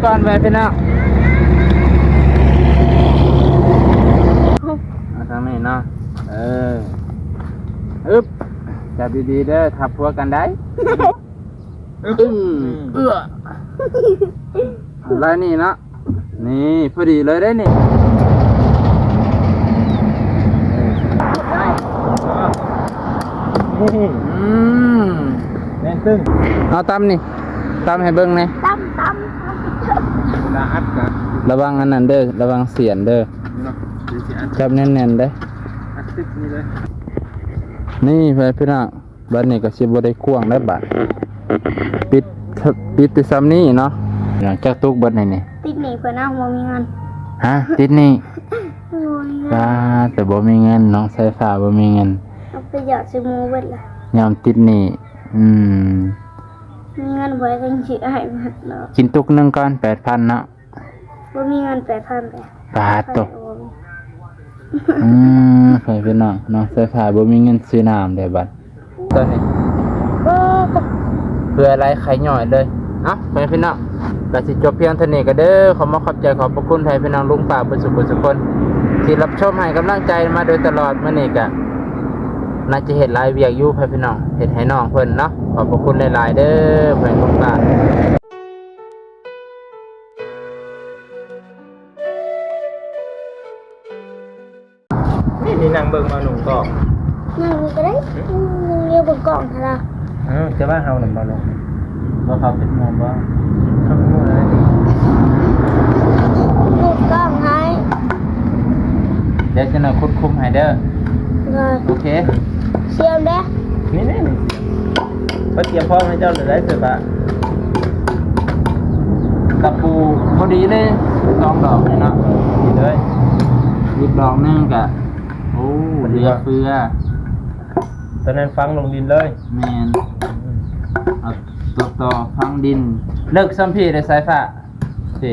ກ່ອນໄປພີ່ນ້ອງ ເອົາທາງນີ້ເນາະ ເອີ ອຶບ ຈັບດີໆເດີ ທັບຫົວກັນໄດ້ ອຶບ ອືມ ເອື້ອ ລາຍນີ້ເນາະ ນີ້ ພໍດີເລີຍເດ້ນີ້ ນີ້ ອືມ ແໜ້ນຕຶງ ເອົາຕຳນີ້ ຕຳໃຫ້ເບິ່ງແດ່ ຕຳ ຕຳ ລະອັດກະ ລະວັງອັນນັ້ນເດີ ລະວັງສຽນເດີ ເນາະ ດຽວຊິອັດ ຈັບແໜ້ນໆເດີ ອັດຕິດນີ້ເລີຍ ນີ້ ພີ່ນ້ອງ ບັດນີ້ກໍຊິບໍ່ໄດ້ກວ້າງແລ້ວບັດ ປິດ ປິດແຕ່ຊ່ຳນີ້ເນາະ ຫຼັງຈາກຕຸກເບິດນີ້ນີ້ ຕິດໜີ້ເພິ່ນເອົາ ບໍ່ມີເງິນ ຮະ ຕິດໜີ້ ບໍ່ມີເງິນ ປາດ ແຕ່ບໍ່ມີເງິນ ນ້ອງສາຍຟ້າບໍ່ມີເງິນ ເອົາໄປຢອກໃສ່ໝູ່ເບິດລະ ຍາມຕິດໜີ້ ອືມ ມີເງິນບໍ່ໄດ້ຈັ່ງຊິໃຫ້ໝົດເນາະ ກິນຕຸກໜຶ່ງກ່ອນ ແປດພັນເນາະ ບໍ່ມີເງິນແປດພັນເດ້ ປາດໂຕ ອືມ ພໍ່ແມ່ພີ່ນ້ອງ ນ້ອງສາຍຟ້າບໍ່ມີເງິນຊື້ນ້ຳເດ້ບັດ ຕອນນີ້ ເພື່ອໄລ່ໄຂ້ຍ້ອຍເລີຍ ເອົ້າ ພໍ່ແມ່ພີ່ນ້ອງ ກໍຊິຈົບພຽງເທົ່ານີ້ກໍເດີ ຂໍຂອບໃຈຂອບພະຄຸນພໍ່ແມ່ພີ່ນ້ອງລຸງປ້າເບິດສູ່ຄົນສູ່ຄົນ ທີ່ຮັບຊົມໃຫ້ກຳລັງໃຈມາໂດຍຕະຫຼອດ ມື້ນີ້ກໍໜ້າຈະເຮັດຫຼາຍວຽກຢູ່ພໍ່ແມ່ພີ່ນ້ອງ ເຮັດໃຫ້ນ້ອງເພິ່ນເນາະ ຂອບພະຄຸນຫຼາຍໆເດີ ພໍ່ແມ່ລຸງປ້າ. ນີ້ ນີ້ນັ່ງເບິ່ງມານຸ່ງກອງ ນັ່ງນີ້ກໍໄດ້ ອືມ ນັ່ງຢູ່ເບິ່ງກອງຫັ້ນລະ ເອີ ຈະວ່າເຮົານຳບໍ່ລົງ ບໍ່ເຂົ້າເປັນໝູ່ບໍ່ ເຂົ້າເປັນໝູ່ເລີຍ ດູດກ້ອງໃຫ້ ດຽວຈັກໜ້ອຍຂຸດຂຸມໃຫ້ເດີ ໂອເຄ ສຽມເດ້ ນີ້ໆ ຂ້ອຍຕຽມພ້ອມໃຫ້ເຈົ້າແລ້ວໄດ໋ ເສື້ອຜ້າ ຕະປູພໍດີເລີຍ ສອງດອກນີ້ເນາະ ດີເລີຍ ອີກດອກໜຶ່ງກະ ໂອ້ ພໍດີ ເຫຼືອເຟືອ ຕອນນັ້ນຝັງລົງດິນເລີຍ ແມ່ນ ອືມ ເອົາຕໍ່ໆ ຝັງດິນ ເລິກຊ່ຳພີ້ເດ້ສາຍຟ້າ ຊິ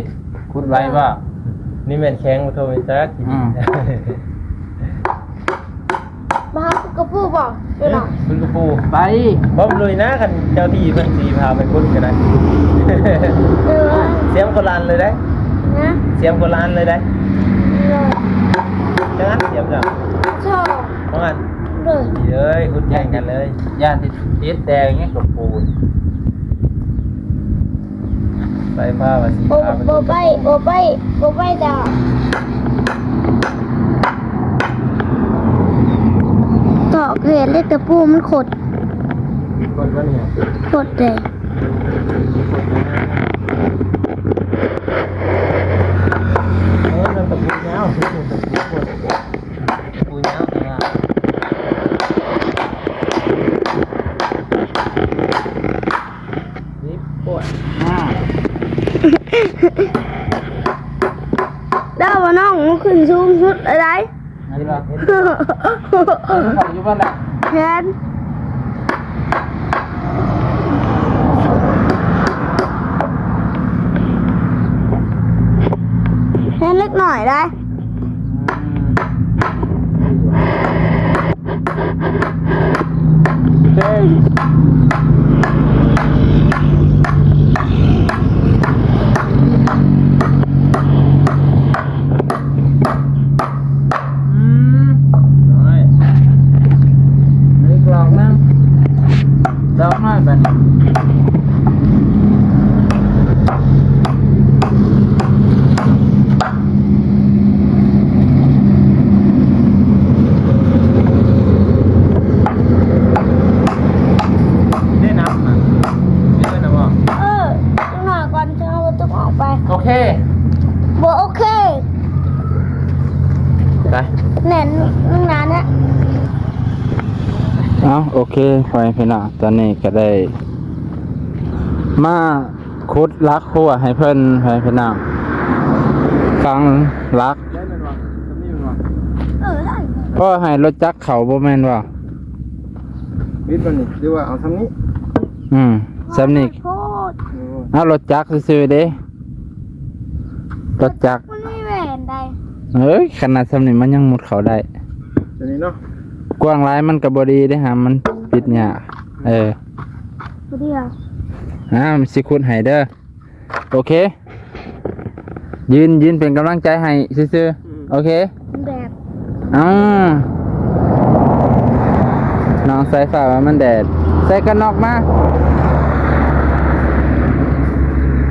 ຂຸດໄວບໍ່ ນີ້ແມ່ນແຂງບໍ່ໂທແມ່ນຈັກ ອືມ ມາຫາຄຸດກະປູບໍ່ ເອີ ເນາະ ຄຸດກະປູ ໄປ ບໍ່ລຸຍນະ ຄັນເຈົ້າທີ່ເພິ່ນຊິພາໄປຂຸດກໍໄດ້ ເອີ ສຽມຄົນລະອັນເລີຍໄດ໋ ຮະ ສຽມຄົນລະອັນເລີຍໄດ໋ ເອີ ຈັກອັນສຽມເຈົ້າ ສອງ ສອງອັນ ເດີ ເອີຍ ຂຸດແຂ່ງກັນເລີຍ ຢ້ານຕິດແຕ່ຫຍັງກະປູ ໄຟຟ້າວ່າຊິ ບໍ່ ພາໄປ ບໍ່ໄປ ບໍ່ໄປ ບໍ່ໄປດອກ ຕອກເຫັນເລັກຕະປູມັນຂົດ ຂົດບໍ່ນີ້ ຂົດເດ້ ເອີ ມັນຕະປູຍາວ ຕະປູຂົດ ຕະປູຍາວ ແຕ່ວ່າ ນີ້ປວດ ອ່າ ດາວວ່ານ້ອງຂຶ້ນສູງສຸດແລ້ວໄດ໋ ເຫັນບໍ່ ເຫັນບໍ່ ເຫັນບໍ່ຢູ່ບ້ານນະ ເຫັນ ເຫັນເລັກນ້ອຍໄດ໋ ອືມ ອືມ ນ້ອຍ ອີກດອກໜຶ່ງ ດອກນ້ອຍບາດນີ້ ໄດ້ນຳນະ ເດີນະບໍ່ ເອີ ຈັກໜ້ອຍກ່ອນຈະເອົາຕູ້ຕຸກອອກໄປ ໂອເຄ ບໍ່ໂອເຄ ໄປ ແໜ້ນນານະ ເອົ້າ ໂອເຄ ພໍ່ແມ່ພີ່ນ້ອງ ຕອນນີ້ກໍໄດ້ມາ ຂຸດຫຼັກຮົ້ວໃຫ້ເພິ່ນ ໃຫ້ພີ່ນ້ອງ ຝັງຫຼັກ ໄດ້ແມ່ນບໍ່ ຊ່ຳນີ້ແມ່ນບໍ່ ເອີ ໄດ້ ພໍໃຫ້ລົດຈັກເຂົ້າບໍ່ແມ່ນບໍ່ ບິດບໍ່ນີ້ ຫຼືວ່າເອົາຊ່ຳນີ້ ອືມ ຊ່ຳນີ້ ໂພດ ເອົາລົດຈັກຊື່ໆເດ້ ລົດຈັກ ມັນມີແຫວນໃດ ເອີຍ ຂະໜາດຊ່ຳນີ້ມັນຍັງມຸດເຂົ້າໄດ້ ຕົວນີ້ເນາະ ກວ້າງຫຼາຍມັນກໍບໍ່ດີເດ້ຫາ ມັນປິດຍາກ ເອີ ບໍ່ດີ ອ່າ ມັນຊິຂຸດໃຫ້ເດີ ໂອເຄ ຢືນ ຢືນເປັນກຳລັງໃຈໃຫ້ຊື່ໆ. ອືມ ໂອເຄ ແດດ ເອົ້າ ນ້ອງສາຍຟ້າວ່າມັນແດດ ໃສ່ກັນນອກມາ.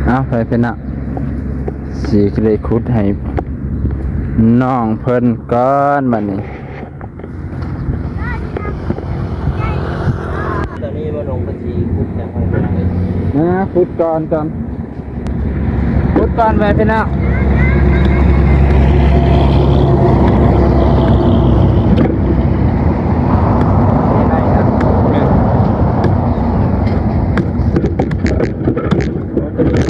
ເອົາ ໄປເພິ່ນນະ ຊິໄດ້ຂຸດໃຫ້ນ້ອງເພິ່ນກ່ອນບັດນີ້. ຕອນນີ້ບໍ່ລົງໄປຊິຂຸດແລ້ວ ອ່າ ຂຸດກ່ອນ ກ່ອນ ຂຸດກ່ອນໄວ້ພີ່ນ້ອງ.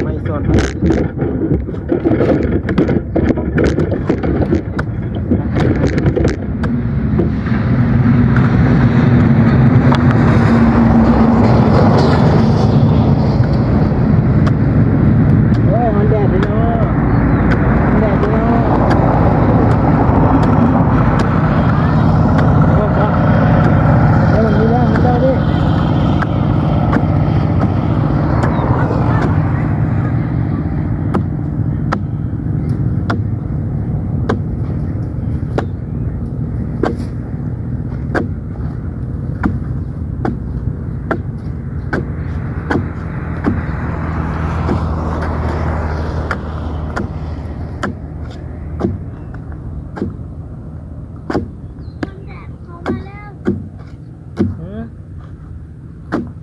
ໄມ້ສອນໄວ້. ໂອ້ຍ ຮ້ອນແດດເດ້ເນາະ ຮ້ອນແດດເດ້ເນາະ. ເອີ ມັນມີແລ້ວ ມີແລ້ວເດ້.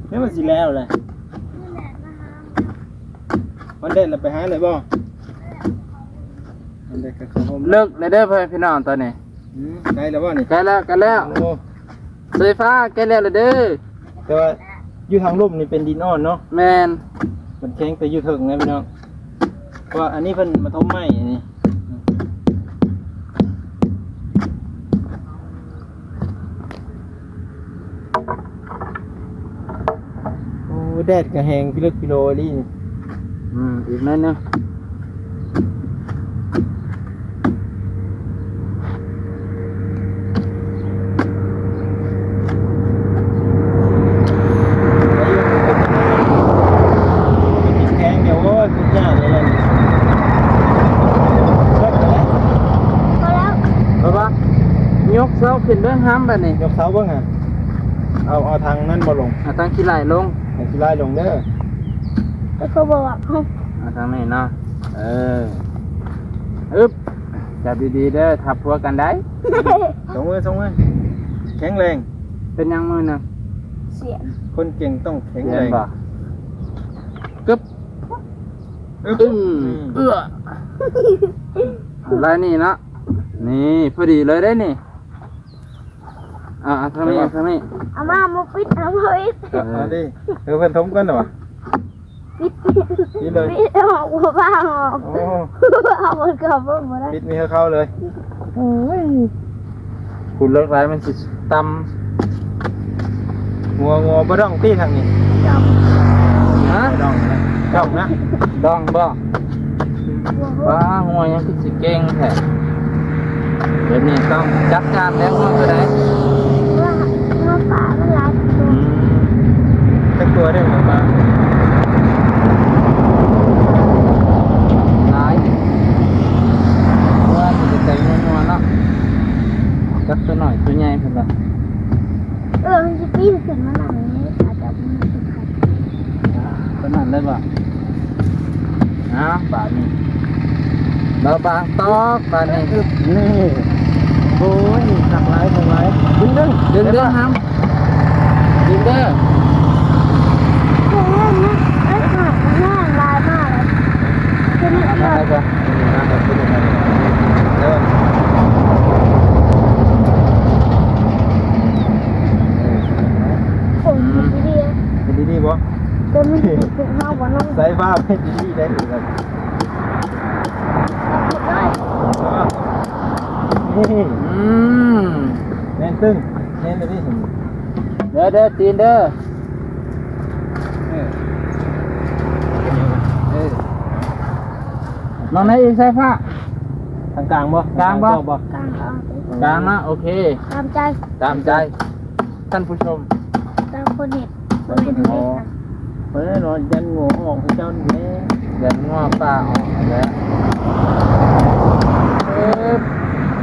ຮຶ ນີ້ມັນຊິແລ້ວແຫຼະ. ມັນແດດລະໄປຫາເລີຍບໍ່? ມັນແດດກໍເຂົ້າໂຮມ ເລິກແລ້ວເດີພໍ່ແມ່ພີ່ນ້ອງຕອນນີ້. ອືມ ໃກ້ແລ້ວບໍ່ນີ້? ໃກ້ແລ້ວ ໃກ້ແລ້ວ. ໂອ້ ສາຍຟ້າໃກ້ແລ້ວລະເດີ. ແຕ່ວ່າຢູ່ທາງລຸ່ມນີ້ເປັນດິນອ່ອນເນາະ. ແມ່ນ ມັນແຂງແຕ່ຢູ່ເທິງນະພີ່ນ້ອງ ເພາະວ່າອັນນີ້ເພິ່ນມາຖົມໄມ້ອັນນີ້. ໂອ້ ແດດກໍແຮງພິລຶກພິໂລອີ່ຫຼີນີ້. ອືມ ອີກໜ້ອຍໜຶ່ງ. ແຂງດຽວ ໂອ້ຍ ທຸກຢ່າງເລີຍ. ພໍແລ້ວ ເອົາປະ ຍົກເສົາຂຶ້ນເບິ່ງຫຳບັດນີ້. ຍົກເສົາເບິ່ງຫະ. ເອົາ ເອົາທາງນັ້ນບໍ່ລົງ? ເອົາທາງຂີ້ໄລ່ລົງ. ທາງຂີ້ໄລ່ລົງເດີ. ແລ້ວກໍບອກວ່າ ເອົາທາງນີ້ເນາະ. ເອີ ອຶບ ຈັບດີໆເດີ ທັບຫົວກັນໄດ໋. ສົ່ງມື ສົ່ງມື ແຂງແຮງ. ເປັນຫຍັງມືນະ? ສຽນ. ຄົນເກັ່ງຕ້ອງແຂງແຮງ. ສຽນບໍ່? ກຶບ ອຶບ ອືມ ອືມ ເອື້ອ ລາຍນີ້ເນາະ. ນີ້ ພໍດີເລີຍເດ້ນີ້. ອ່າ ທາງນີ້ ທາງນີ້. ເອົາມາ ມາປິດ ເອົາມາປິດ. ເອີ ເອົາ ເອົາດິ ເອີ ເພິ່ນຖົມກ່ອນເນາະ. ປິດ ປິດເລີຍ. ປິດອອກ ບໍ່ວ່າອອກ. ໂອ້ ເອົາໝົດກໍເບິ່ງບໍ່ໄດ້. ປິດມີເຂົ້າເລີຍ. ໂອ້ຍ ຄຸນເລິກຫຼາຍມັນຊິຕ່ຳ. ງົວ ງົວບໍ່ດອງຕິທາງນີ້? ດອງ. ຮະ? ດອງນະ ດອງນະ. ດອງບໍ່? ວ້າ ງົວຍັງຄືຊິເກັ່ງແທ້. ແບບນີ້ຕ້ອງຈັດການແລ້ວ ງົວໂຕໃດ? ງົວປ່າມັນຫຼາຍໂຕ. ອືມ ຈັກໂຕເດ້ງົວປ່າ? ຫຼາຍ. ງົວຊິໄປໃສ່ງົວໆເນາະ. ຈັກໂຕນ້ອຍໂຕໃຫຍ່ເພິ່ນວ່າ. ເອີ ມັນຊິປີນຂຶ້ນມານັ້ນນີ້ ອາດຈະບໍ່ມີຜູ້ໃຜ. ອ່າ ປານນັ້ນໄດ້ບໍ່? ເອົາ ບາດນີ້ ເບົາບາງຕອກບາດນີ້. ນີ້ ໂອ້ຍ ຄັກຫຼາຍ ຄັກຫຼາຍ. ດຶງ ດຶງ ດຶງ ດຶງຫຳ ດຶງເດີ. ໂອ້ຍ ມັນ ເອີ ມັນຫຼາຍມາກເລີຍ. ຕົວນີ້ ມາ ມາ ມາ ມາ ໂອ້ຍ ອືມ ດີໆ ເຮັດດີໆບໍ່? ແຕ່ມັນເຮັດເຮົາບໍ່ນຳ. ສາຍຟ້າເຮັດດີໆໄດ້ຄືກັນ. ນີ້ ອືມ ແໜ້ນຕຶງ ແໜ້ນໄປນີ້. ເດີ ເດີ ຕີນເດີ. ເອີ ເອີ ນ້ອງໄດ້ອີກສາຍຟ້າ. ທາງກາງບໍ່? ກາງບໍ່? ກາງບໍ່? ກາງເອົາ ກາງນະ. ໂອເຄ ຕາມໃຈ ຕາມໃຈທ່ານຜູ້ຊົມ. ແຕ່ຄົນເຮັດ ຄົນເຮັດ ອໍ ເພິ່ນເນາະ ຢ້ານງົວອອກໃຫ້ເຈົ້ານີ້ແຫຼະ. ຢ້ານງົວປ່າອອກຫັ້ນແຫຼະ.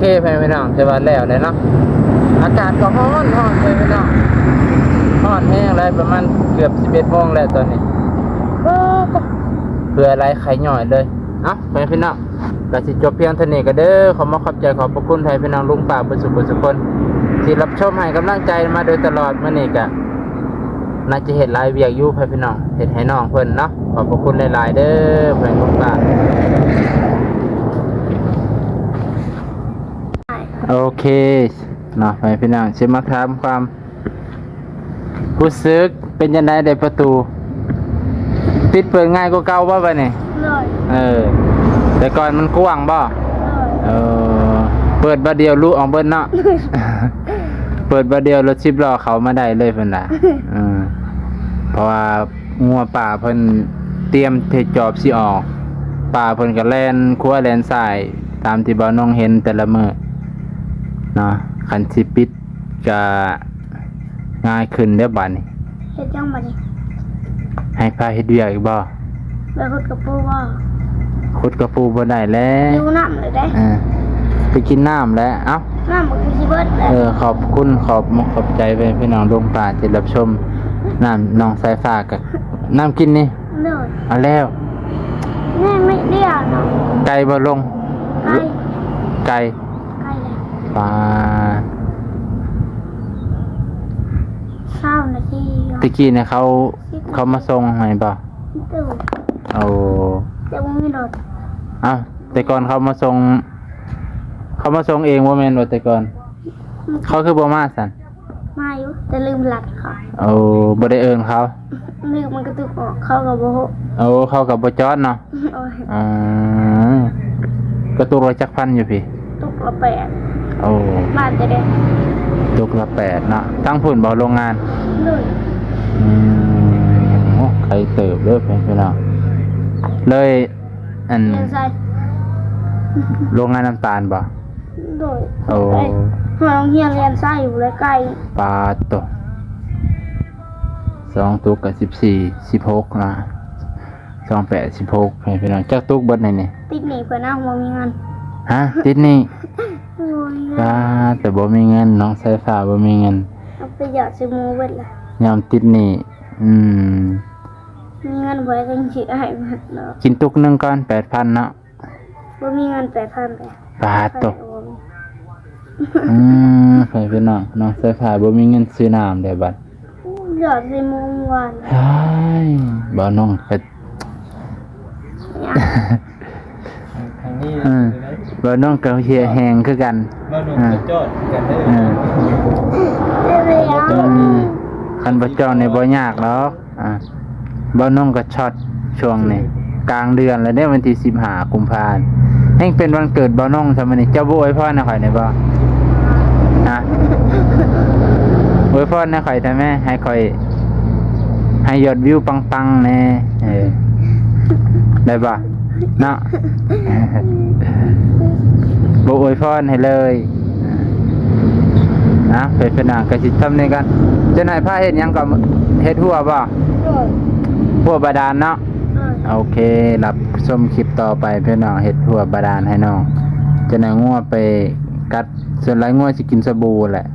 ເຄ ພໍ່ແມ່ພີ່ນ້ອງ ຖືວ່າແລ້ວແລ້ວເນາະ. ອາກາດກໍຮ້ອນ ຮ້ອນ ພໍ່ແມ່ພີ່ນ້ອງ ຮ້ອນແຮງຫຼາຍ ປະມານເກືອບສິບເອັດໂມງແລ້ວຕອນນີ້. ໂອ້ ເຫື່ອໄຫຼໄຂ້ຍ້ອຍເລີຍ. ເອົ້າ ພໍ່ແມ່ພີ່ນ້ອງ ກໍຊິຈົບພຽງເທົ່ານີ້ກໍເດີ. ຂໍມາຂອບໃຈຂອບພະຄຸນພໍ່ແມ່ພີ່ນ້ອງລຸງປ້າເບິດສູ່ຜູ້ສູ່ຄົນ ທີ່ຮັບຊົມໃຫ້ກຳລັງໃຈມາໂດຍຕະຫຼອດ. ມື້ນີ້ກໍໜ້າຈະເຮັດຫຼາຍວຽກຢູ່ພໍ່ແມ່ພີ່ນ້ອງ ເຮັດໃຫ້ນ້ອງເພິ່ນເນາະ. ຂອບພະຄຸນຫຼາຍໆເດີ ພໍ່ແມ່ລຸງປ້າ. ໂອເຄເນາະ ພໍ່ແມ່ພີ່ນ້ອງ ຊິມາຖາມຄວາມ ຮູ້ສຶກເປັນຈັ່ງໃດ ໄດ້ປະຕູ ປິດເປີດງ່າຍກວ່າເກົ່າບໍ່ບາດນີ້? ໂດຍ. ເອີ ແຕ່ກ່ອນມັນກວ້າງບໍ່? ໂດຍ. ເອີ ເປີດບາດດຽວລຸອອກເບິດເນາະ. ເປີດບາດດຽວລົດສິບລໍ້ເຂົ້າມາໄດ້ເລີຍເພິ່ນວ່າ. ເອີ ເພາະວ່າງົວປ່າເພິ່ນຕຽມເຮັດຈອບຊິອອກ ປ່າເພິ່ນກໍແລ່ນຂວາແລ່ນຊ້າຍ ຕາມທີ່ບ່າວນົງເຫັນແຕ່ລະມື້ເນາະ. ຄັນຊິປິດ ກະງ່າຍຂຶ້ນເດີ້ບາດນີ້. ເຮັດຫຍັງບາດນີ້? ໃຫ້ພາເຮັດວຽກອີກບໍ່? ໄປຂຸດກະປູບໍ່? ຂຸດກະປູບໍ່ໄດ້ແລ້ວ ຫິວນ້ຳເລີຍເດ້. ເອີ ໄປກິນນ້ຳແລ້ວ. ເອົ້າ ນ້ຳມັນຄືຊິເບິດແລ້ວ. ເອີ ຂອບຄຸນ ຂອບມຸກຂອບໃຈໄປພີ່ນ້ອງລຸງປ້າທີ່ຮັບຊົມ. ນ້ຳນ້ອງສາຍຟ້າກະ ນ້ຳກິນນີ້. ໂດຍ. ເອົາແລ້ວ ແມ່ນໄມ້ດຽວເນາະ. ໄກບໍ່ລົງ? ໄກ ໄກ. ໄກແລ້ວ ປາ ຊາວນາທີ. ຕະກີ້ນະ ເຂົາ ເຂົາມາສົ່ງໃຫ້ບໍ່? ໂດຍ. ໂອ້ ແຕ່ບໍ່ມີລົດ. ເອົ້າ ແຕ່ກ່ອນເຂົາມາສົ່ງ ເຂົາມາສົ່ງເອງບໍ່ແມ່ນບໍ່ແຕ່ກ່ອນ? ເຂົາຄືບໍ່ມາຊັ້ນ? ມາຢູ່ ແຕ່ລືມລັດເຂົາ. ໂອ້ ບໍ່ໄດ້ເອີ້ນເຂົາ. ລືມມັນກະຕຸກອອກ ເຂົາກໍບໍ່ຮູ້. ໂອ້ ເຂົາກໍບໍ່ຈອດເນາະ. ໂອ້ຍ ອືມ ກະຕຸກລະຈັກພັນຢູ່ພີ້? ຕຸກລະແປດ. ໂອ້ ບ້ານຈະໄດ້ ຕຸກລະແປດເນາະ. ທາງພຸ້ນບໍ່ ໂຮງງານ? ໂດຍ. ອືມ ໂອ້ ໄກເຕີບເດີພີ່ນ້ອງ. ເລີຍ ອັນ ໂຮງງານນ້ຳຕານບໍ່? ໂດຍ. ໂອ້ ໂຮງຮຽນແລ່ນໄຊຢູ່ໃກ້. ປາດໂຕ ສອງຕຸກກໍສິບສີ່ ສິບຫົກນະ ສອງແປດ ສິບຫົກ ພີ່ນ້ອງ. ຈັກຕຸກເບິດໃນນີ້? ຕິດໜີ້ເພິ່ນເອົາ ບໍ່ມີເງິນ. ຮະ? ຕິດໜີ້? ບໍ່ມີເງິນ. ປາດ ແຕ່ບໍ່ມີເງິນ ນ້ອງສາຍຟ້າບໍ່ມີເງິນ. ເອົາໄປຢອດໃສ່ໝູເບິດລະ ຍາມຕິດໜີ້. ອືມ ມີເງິນບໍ່ໄດ້ຈັ່ງຊິໃຫ້ເບິດເນາະ. ກິນຕຸກໜຶ່ງກ່ອນ ແປດພັນເນາະ. ບໍ່ມີເງິນແປດພັນແປດ. ປາດໂຕ ອືມ ພໍ່ແມ່ພີ່ນ້ອງ ນ້ອງສາຍຟ້າບໍ່ມີເງິນຊື້ນ້ຳແລ້ວບັດ. ຢອດໃສ່ໝູວານ. ເຮີ້ຍ ບ່າວນົງກໍ ທາງນີ້ ເອີ ບ່າວນົງກໍເຫື່ອແຮງຄືກັນ. ບ່າວນົງກໍຈອດຄືກັນເດີ. ເອີ ອືມ ຄັນບໍ່ຈອດນີ້ບໍ່ຍາກດອກ. ອ່າ ບ່າວນົງກໍຊັອດຊ່ວງນີ້ ກາງເດືອນແລ້ວເດ້ ວັນທີສິບຫ້າກຸມພາ ແຮ່ງເປັນວັນເກີດບ່າວນົງຊະມື້ນີ້. ເຈົ້າບໍ່ອວຍພອນໃຫ້ຂ້ອຍແດ່ບໍ່? ຮະ? ອວຍພອນໃຫ້ຂ້ອຍແດ່ແມ ໃຫ້ຂ້ອຍ ໃຫ້ຍອດວິວປັງໆແດ່. ເອີ ໄດ້ບໍ່? ເນາະ ບໍ່ອວຍພອນໃຫ້ເລີຍ. ອ່າ ເອີ ເປັນ ເປັນຫຍັງກໍຊິທຳນີ້ກັນ. ເຈົ້ານາຍພາເຮັດຫຍັງກໍ ເຮັດຮົ້ວບໍ່? ໂດຍ. ຮົ້ວບາດານເນາະ? ໂດຍ. ໂອເຄ ຮັບຊົມຄລິບຕໍ່ໄປພີ່ນ້ອງ ເຮັດຮົ້ວບາດານໃຫ້ນ້ອງ. ເຈົ້ານາຍງົວໄປກັດ ສ່ວນຫຼາຍງົວຊິກິນສະບູແຫຼະ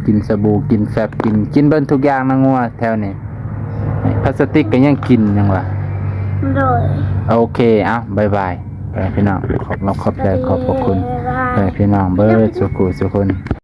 ກິນສະບູ ກິນແຟັບ ກິນ ກິນເບິດທຸກຢ່າງນະ ງົວແຖວນີ້. ພລາສຕິກກໍຍັງກິນຫຍັງວະ. ໂດຍ. ໂອເຄ ເອົ້າ ບາຍບາຍ ພີ່ນ້ອງ. ຂອບ ຂອບໃຈ ຂອບພະຄຸນ ພີ່ນ້ອງເບິດສູ່ຜູ້ສູ່ຄົນ.